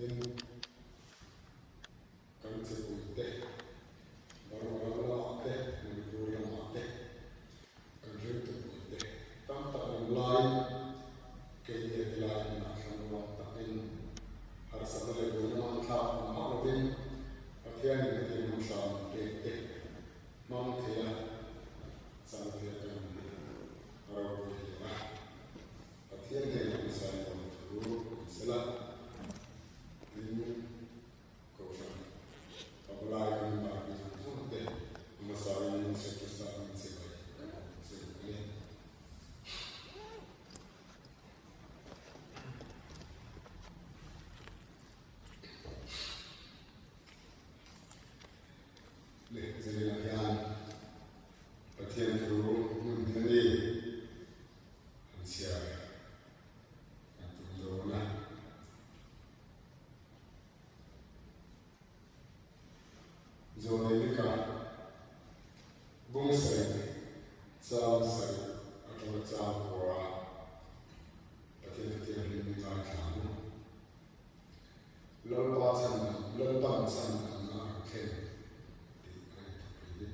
Tin, kan chipuite, Burma ram lamah te, Manipur lamah te, kan ringtupuite tam tak an awm laiin keini heti lai hmunah thlanruang takin harsatna leh buaina hmangthlak awm hauh lovin Pathianin hetiang hmun hram min pek te hmang thei a, chang thei a kan awm hi a ropui hle a. Pathian hnenah hmasa in awm thu an sel a, tin, Kohhran pavalai kan inbar bik zawng zawng te hmasa in Isua Krista min chibai kan awm chu a ni. Leh zaninah hian Pathian thu hmun hi a ni. An chhiar an tum dawn a. Zawlneilika bung sarih chang sarih atanga chang kua Pathian thutiang hlim i ngaithla ang u. Lalpa chhan Lalpan chhan an a rawn thlen tih a inthupui.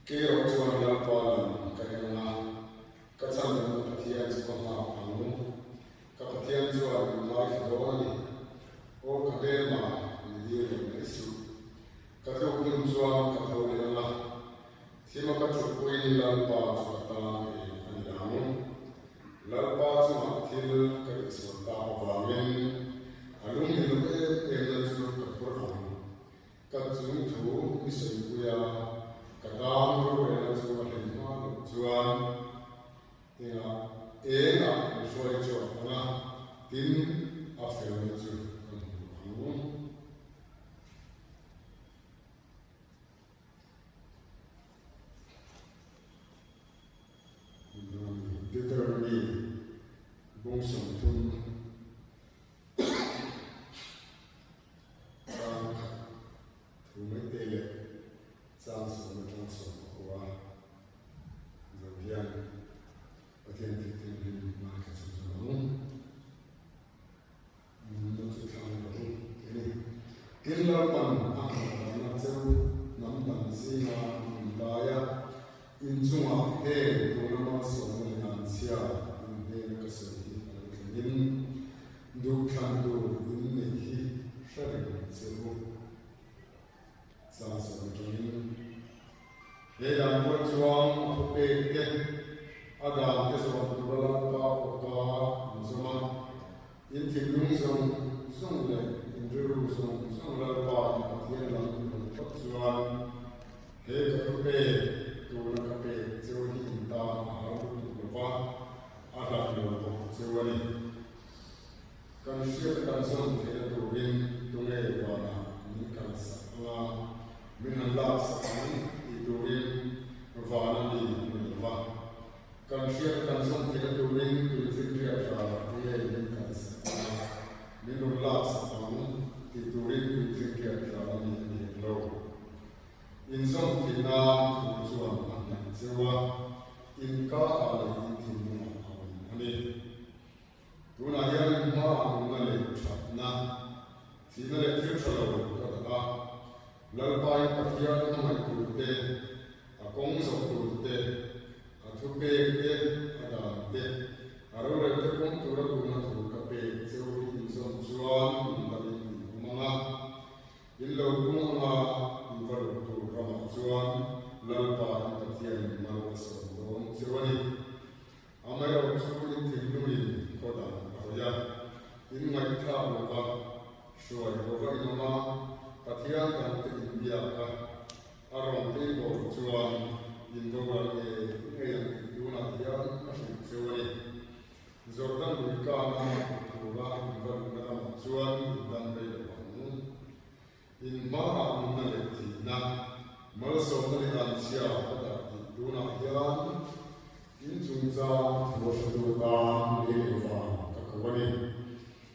Keiraw chuan Lalpa lam ka en ang a, ka chhandamna Pathian chu ka nghak ang. Ka Pathian chuan min ngaithla dawn a ni. Aw ka hmelma, mi dir reng mai suh. Ka tluk hmun chuan ka tho leh ang a, thima ka thutpuiin Lalpa chu ka tan eng a ni ang. Lalpa chungah thil ka tihsual tak avangin a lungni lo em emna chu ka phur ang. Ka chung thu i sawipui a, ka tan rorelna chu a hlen hma loh chuan engah engah min hruai chhuak ang a, tin a felna chu ka hmu ang. Deuteronomy bung 30. Chang khat thu mai te leh chang sawm atang sawm pakua zo hian Pathian thil thianghlim ngaithla chho zawk ang. Nunna chu thlang rawh u ti ni. Tin Lalpan a hnawhdarna cheu hnam dang zinga in lai a, inchungah heng tuna malsawmna leh anchhia in hnena ka sawi hi a lo thlenin, Duhthlan tur in neih hi hre reng che u. Chang sawm atangin he dan bual chuang a thu pek te, a dan te zawm tura Lalpa awka in zawm a, in thinlung zawng zawng leh in rilru zawng zawng Lalpa in Pathian lam in rawn phawt chuan he ka thu pek tuna ka pek cheu hi in tan a har lutuk lo va, a hlat lo bawk cheu a ni. Kan hriat kan zawm theihna turin tunge vanah min kalsak anga min han laksak ang tih turin van a ni a ni lo va. Kan hriat kan zawm theihna turin tuifinriat rah tunge min kalsak anga min rawn laksak ang tih turin tuifinriat rah a ni a ni hek lo. Inzawm theih nan thu chuan a hnaih cheu a, inka ah leh in thinlungah a awm a ni. Tunah hian hma nunna leh thatna, thihna leh thil tha lo ka dah a, Lalpain Pathian hmangaih tur te, a kawng zawh tur te, a thupek te, a dan te, a rorel te pawm tura tuna thu ka pek cheu hi inzawm chuan min damin in awm ang a, in lo pung anga in va luh tur ramah chuan Lalpain Pathianin mal a sawm dawn cheu a ni. Amaherawhchu in thinlungin khaw dang a hawi a, in ngaihthlak lova hruai hova in awm a, Pathian dangte in biak a, a rawn tei bawk chuan in boral ngei ngei ang tih tunah hian ka hrilh cheu a ni. Jordan lui kana hmuh tura in va luhna ramah chuan in dam rei lo ang. In hmaah nunna leh thihna, malsawmna leh anchhia ka dah tih tunah hian in chungchang thu a hretu atan lei leh vang ka ko a ni.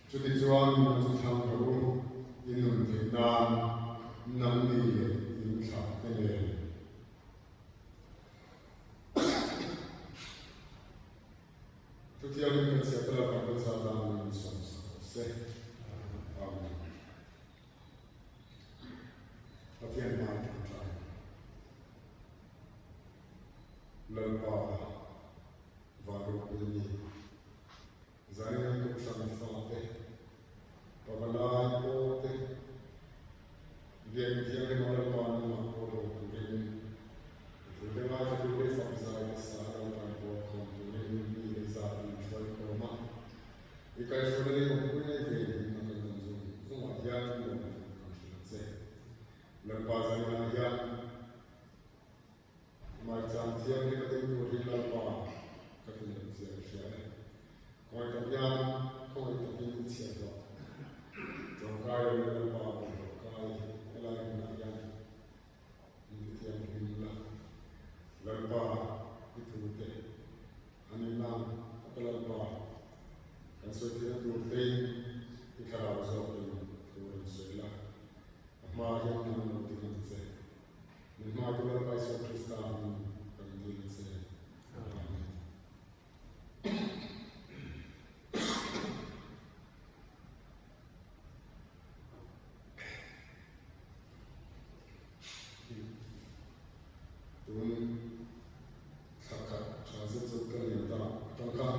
Chutichuan nunna chu thlang rawh u, in nun theih nan nangni leh in thlah te nen. Chutiangin kan chhiat te lakah kan zah dan min sawm sak rawh se. Amen. sawi theihna tur tein i thlarau zawkin thu rawn sawi la, a hma hian nang lo ding ang che. Min hmaitu Lalpa Isua Krista hming kan dil a che. Amen. Tun thla khat tha zet zet ka lian ta atang khan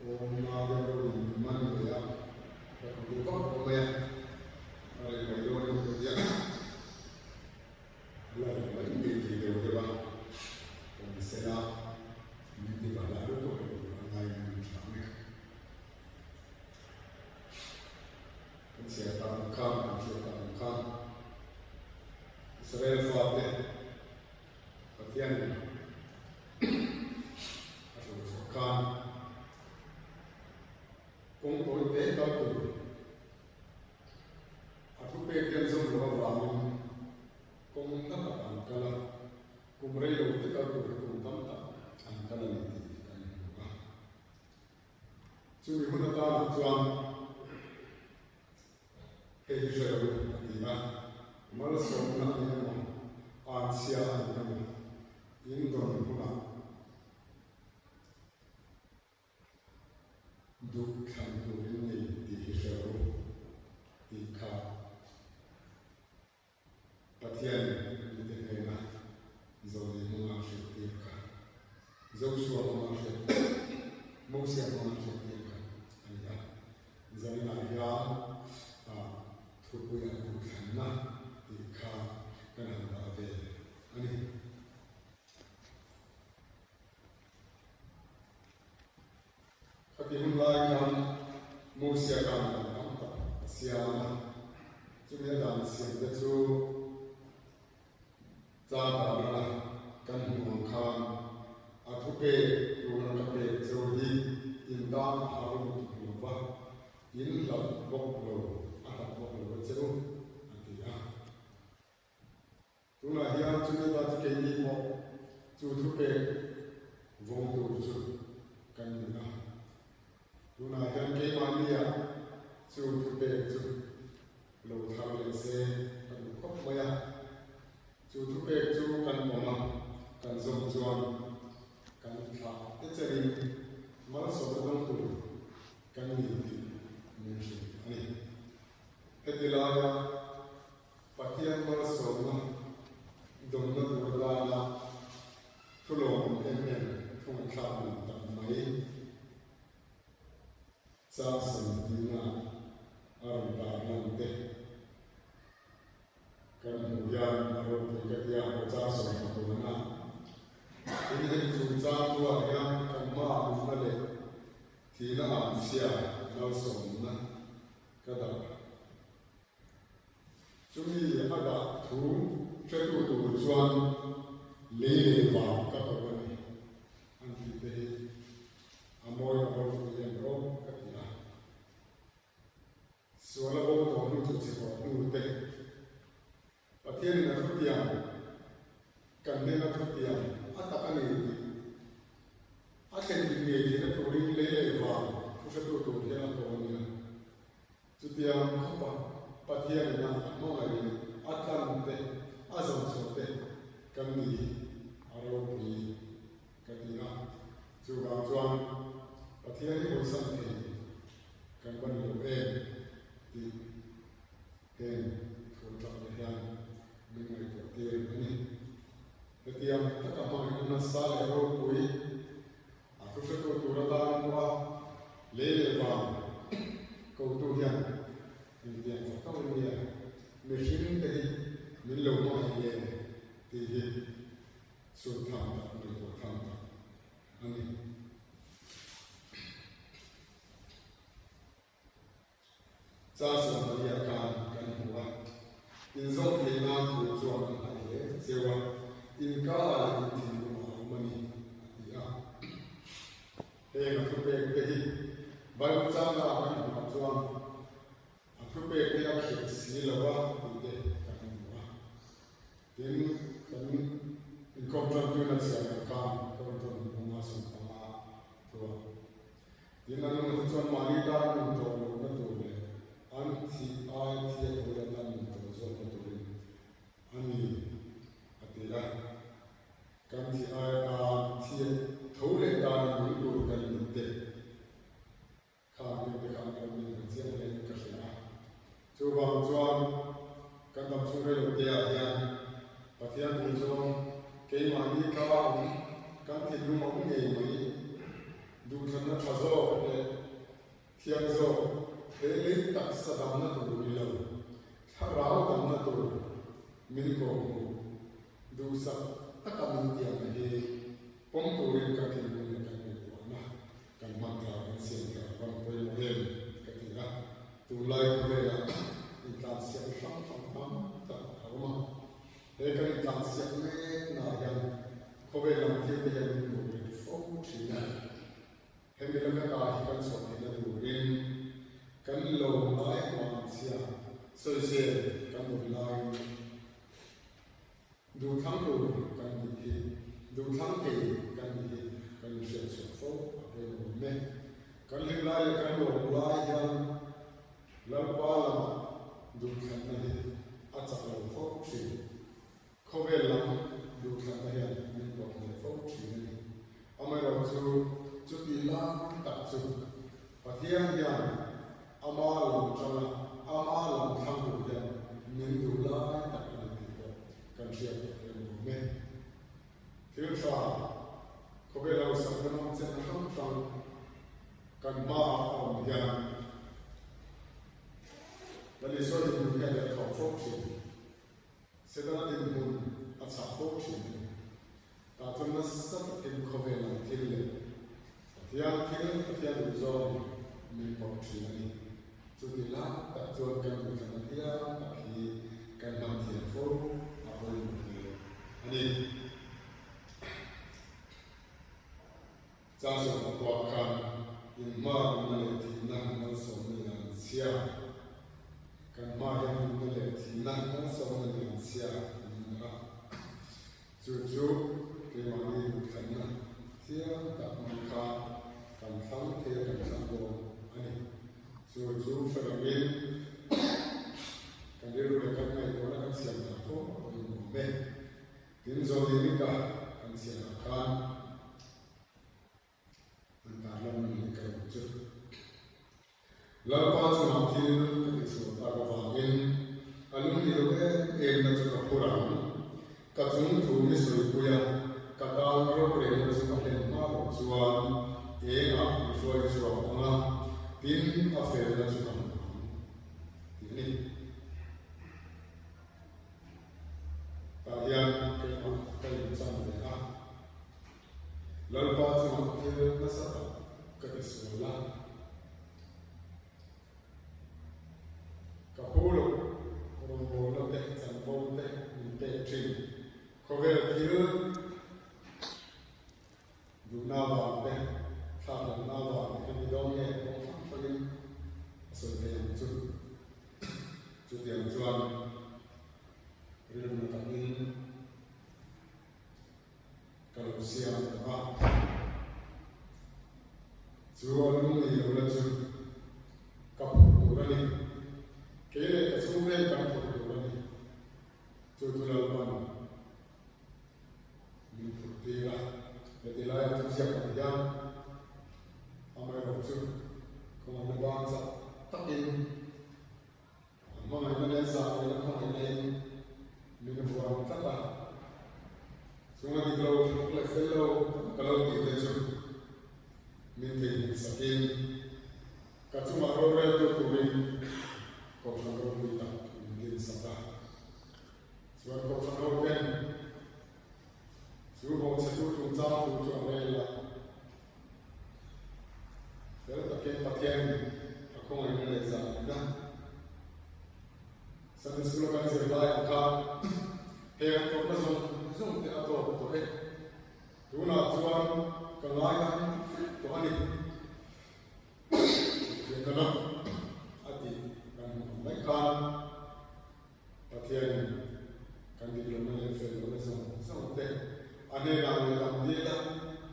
awmna deuh deuh in min man ve a, ka kut deuh vak vak mai a, a rei mai dawn emaw ka tia a la rei mai mai thei deuh deuh a, ka ni sela min ti bahlah lutuk lo tur a ngai in min thlah mek. Kan chhiar tak ang khan, kan hriat tak ang khan Israel fate Pathianin a hruai chhuah khan kawng tawi te kal tur a thupek te an zawm loh avangin kawng hla tak an kal a, kum rei lo te kal tur hi kum tam tak an kal a ni tih kan hmu a. Chumi hun atanah chuan hei hi hre lo a ti a, malsawmna a ni emaw, anchhia a ni emaw, in dawn hunah duh thlan tur in nei tih hi hre lo tih kha Pathian mite hnena Zawlei hmanga a hriattir kha, Joshua hmanga a hriat, Mosia hmanga a hriattir kha a ni a. Zaninah hian thupuia duhthlanna tih kha kan han dah ve a ni. Khati hun lai khan Mosia khan dan tam tak a siam a, chumi a dan siam te chu tlang tarlana kan hmuh ang khan a thupek tuna ka pek cho hi in tan a har lutuk lo va, in hlat bawk lo, a hlat bawk lo a che u, a ti a. Tunah hian chumi ta chu keini pawh chu thupek vawng tur chu kan ni a. Tunah hian keimahnia chu thupek chu lo thar leh se ka duh khawp mai a. Chu thupek chu kan pawm a, kan zawm chuan kan thlah te chenin malsawmna dawng tur kan ni tih min hrilh a ni. Heti laia Pathian malsawmna dawnna tur atana thu lawmawm em em thu ngaihthlak nuam tak mai chang sawmhnih a rawn tar lan te kan hmuh hian a ropui ka tia aw chang 20 kuana in heng chungchang thuah hian kan hmaah nunna leh thihna anchhia malsawmna ka dah. Chumi a dah thu hretu tur chuan lei leh vang ka ko a ni an tih te hi a mawi a ropui em rawh ka ti a. Sual a bo tawh hnu chu chhe tawh hnu te Pathianin a thutiang kan hnena thutiang a tak a ni tih a thlen dik ngei theihna turin lei leh vang thu hretu tur hian a ko a nia. Chutiang khawpa Pathianin a hmangaih leh a tlan te, a zawmchhuah te kan ni hi a ropui ka ti a. Chuvang chuan Pathian hi hawisan thei kan va ni lo em tih heng thu atang te hian min ngaihtuah tir a ni. Hetiang taka hmangaihna nasa leh ropui A thuhretu tur atan pawha lei leh vang kotu hian engtiang fak tawk in nia mihring te hi min lo hmangaih le tih hi chhut tham tak ngaihtuah tham tak a ni. Cha 14 khan kan hmu a, inzawm theih nan tur chuan a hnaih hle cheu a, inkarah leh inthinlung a awm a ni, a ti a. Heng a thupek te hi Bible changa kan hmuh chuan a thupek te a khirh si lo a tih te kan hmu a. Tin, kan inkhawm tantuina chhiar ang khan Korinthon hmanga 15 thuah. awm ngei mai. Duhthlanna tha zawk leh thiang zawk he lei taksa damna tur ni lo, thlarau damna tur min kawhhmuh duhsak taka min tiamna hi pawm turin kan thinlung leh kan ngaihtuahna kan hman thar kan siam thar a van pawimawh em ka ti a. Tunlai khawvelah intlansiak hrang hrang tam tak a awm a, he kan intlansiak meknaah hian khawvel lam thil te hian min hmuh rit fo thin a. Hemi laka ta hi kan chhuah theihna turin kan lawm lai emaw an chhia sawisel kan rawn laiin Duhthlang tur kan nih hi, duhthlang thei kan nih hi kan inhriat chhuah fo a pawimawh awm e. Kan hlim lai leh kan lawm lai hian Lalpa lamah duhthlanna hi a chak lo fo thin. Khawvel lam duhthlanna hian min pawt hneh fo thin a ni. Amaherawhchu chuti lai tak chu Pathian hian Ama lam tanga ama lam thlang tur hian min duh lai tak a ni tih pawh kan hriat tak reng awm e. Thil tha, khawvel hausakna nawm chen hrang hrang kan hmaah a awm hian Lal Isua dinhmun hian a thawk fo thin. Setana dinhmun a chhah fo thin a ni. Tah chuan nasa takin khawvel lam thil leh Pathian thil, Pathian duh zawngin min pawh thin a ni. Chuti lai tak chuan kan duhthlanna thiam tak hi kan hman thiam fo a pawimawh hle a ni. Changsawn pakua khan inhma nunna leh thihna malsawmna lian chhia Kan hma hian nunna leh thihna malsawmna lian chhia min dah a. Chu chu keimahni duhthlanna thiang tak hmang kha kan thlang thei a kan thlang dawn a ni. Chu chu hre rengin kan rilru leh kan ngaihtuahna kan siam thar fo a pawimawh awm e. Tin, Zawlneinika kan chhiarah khan an tarlan nun leh ka lo chu. Lalpa chungah thil ka tihsual tak avangin a lung ni lo em em na chu ka phur ang. Ka chung thu mi sawipui a, ka tan rorelna chu a hlen hma loh chuan engah an hruai chhuak ang a, tin a felna chu ka hmu ang tih a ni. Tah hian keimah ka inchan ve a, Lalpa chungah thil nasa tak ka ti sual a. Ka pu lo, rawngbawlna te, chanvo te min pek thin. Khawvel thil duhna vang te, thlakhlelhna vang te kha ni dawn nge kawng hrang hrangin a sawi thei ang chu. Chutiang chuan rilru takin ka lo siam ta a. Chu a lung nei lo la chu ka phurh tur a ni. Kei leh ka chhungreng kan phurh tur a ni. Chu chu Lalpan min phurh tir a. Heti laia thuziak ang hian amaherawhchu khawngaihna ban chak takin An hmangaihna leh zahneihna khawngaihna in min vuan tlat a, chung a dik lo tak leh fel lo tak ka lo tih te chu min theihnghilh sakin ka chungah roreltu turin Kohhran ropui tak min din sak a. Chuan Kohhran ho ten chu bawhchhetu chungchang thu chu a rel a. Fel takin Pathianin a khawngaihna leh zahneihna Sunday School a kan zir lai ang kha heng an tawpna zawng zawng te a tawp tawh e. Tunah chuan ka ngaidam fek tawh a ni. Hriatna lam a tih kan hmuh ang mai khan Pathianin kan dik lohna leh fel lohna zawng zawng te a hnenah ngaihdam dil a,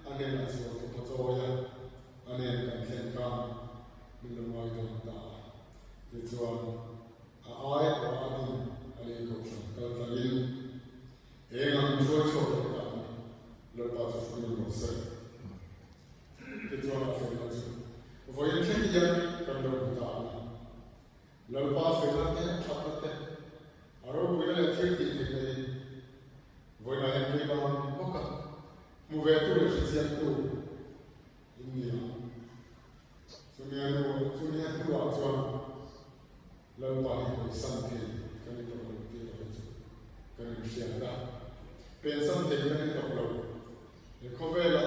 a hnenah sual thawk a chawi a, a nen kan thlen khan min lo ngai dawn ta a. Tichuan, a ai awh a din a lei kohhran kal tlangin eng ang hruai chhuak leh ta ni Lalpa chu fak in rawh se. Tichuan a felna chu vawiin thleng hian kan lo hmu ta a ni. Lalpa felna te, a thatna te, a ropuina leh thil tih theihna hi vawiinah hian keimah ang bawka hmu ve tu leh hrechiangtu. Chumi a hnu chumi a hnuah chuan Lalpa hi hawisan thei kan ni tawh lo tih erawh chu kan inhriat a. Pensan thei kan ni tawh lo. He khawvela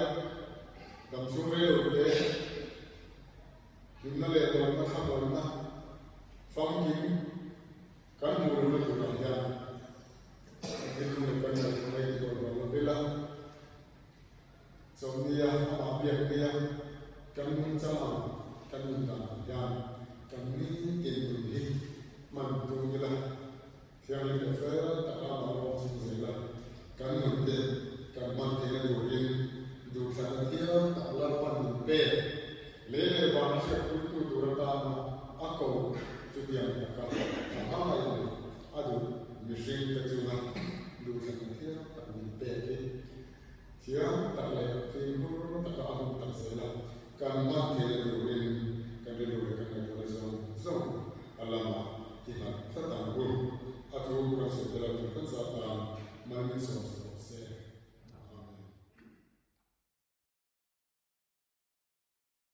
damchhung rei lo te hlimna leh lawmna thlamuanna famkim kan hmuh lohna turah hian kan thinlung leh kan ngaihtuahna hi tihawlh lo ila. Chawlhnia amah biak nia kan nungchang ang kan nun dan ang hian kan nitin nun hi hman tum ila, thianghlim leh fel taka amah rawng chung zela kan nun te kan hman theihna turin duhthlanna thiang tak Lalpan min pek. Lei leh van hriatpuitu tur atana a ko chutiang taka a hmangaih leh a duh mihringte chunga duhthlanna thiang tak min pek hi Thiam tak leh fimkhur taka a hun tak zel a, kan hman theihna turin kan rilru leh kan ngaihtuahna zawng zawng a lamah i nghat tlat ang u. A thu kan sawi tel lo tur kan zah tan man min sawm sak.